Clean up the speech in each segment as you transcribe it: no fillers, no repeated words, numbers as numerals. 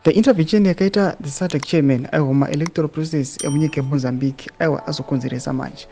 The intervention yakaita the SADC chairman, aiwa, maelectoral process emunyika yeMozambique, aiwa, azokonzeresa manje.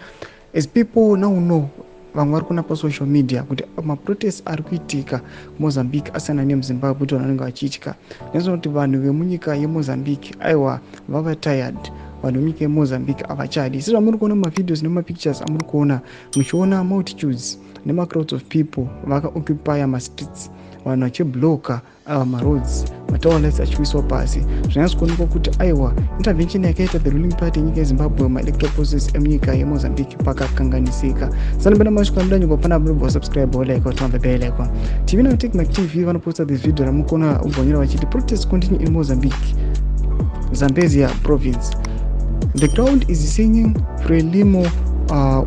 As people now know, vamwe vari kuona pasocial media kuti maprotest ari kuitika kuMozambique asiyana nemuZimbabwe, kuti vanhu vanenge vachitya nezvekuti vanhu vemunyika yeMozambique, aiwa, vava tired. Vanhu vemunyika yeMozambique havachadi. Sezvamuri kuona mumavideos nemapictures amuri kuona, muchiona multitudes nemacrowds of people vakaoccupya mastreets, vanhu vachibloka ava maroads, matower achiwiswa pasi. Zvinonyatso kuonekwa kuti, aiwa, intervention yakaita the ruling party yenyika yeZimbabwe maelectoral process emunyika yeMozambique pakakanganisika. Sanipenda masvika mudanyuka pana munobva subscribe, like, turn the bell icon. TV na Tech TV vanoposta this video ramukona ubvonyera vachiti, "Protest continue in Mozambique, Zambezia province. The crowd is singing 'Frelimo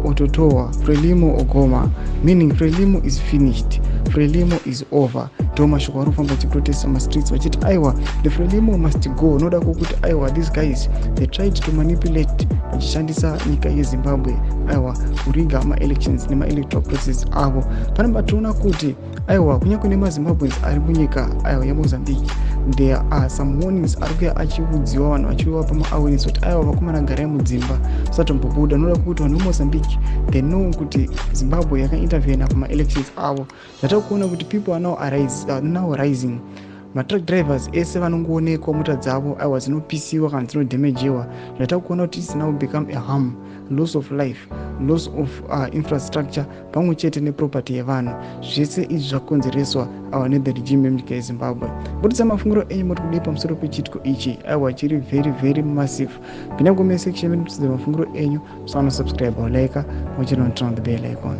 ototoa, Frelimo ogoma,' meaning Frelimo is finished, Frelimo is over." Ndo mashoko ari kufamba vachiprotesta mastreets vachiti, aiwa, the Frelimo must go. Noda kwokuti, aiwa, these guys, they tried to manipulate vachishandisa nyika yeZimbabwe, aiwa, kuriga maelections nemaelectoral process avo. Pane batoona kuti, aiwa, kunyange nemaZimbabweans ari munyika, aiwa, yeMozambique, there are some warnings ari kuya achiudziwa vanhu, vachiuya pamaawareness kuti, aiwa, vakomana, garai mudzimba, usatombobuda. Noda kuti vanhu veMozambique, they know kuti Zimbabwe yakaintervena pamaelections avo. Zvatakuona kuti people are now rising. Matruck drivers ese vanongoonekwa mota dzavo, aiwa, dzinopisiwa kana dzinodhamajiwa. Zvatakuona kuti it's now become a harm, loss of life, loss of infrastructure, pamwe chete neproperty yevanhu. Zvese izvi zvakonzereswa, aiwa, nethe regime yemunyika yeZimbabwe. Budisa mafungiro enyu, muri kudii pamusoro pechitiko ichi? Aiwa, chiri very very massive. Pinda comment section medu, mutsidze mafungiro enyu. Musanosubscribe, like, muchinoturn on the bell icon.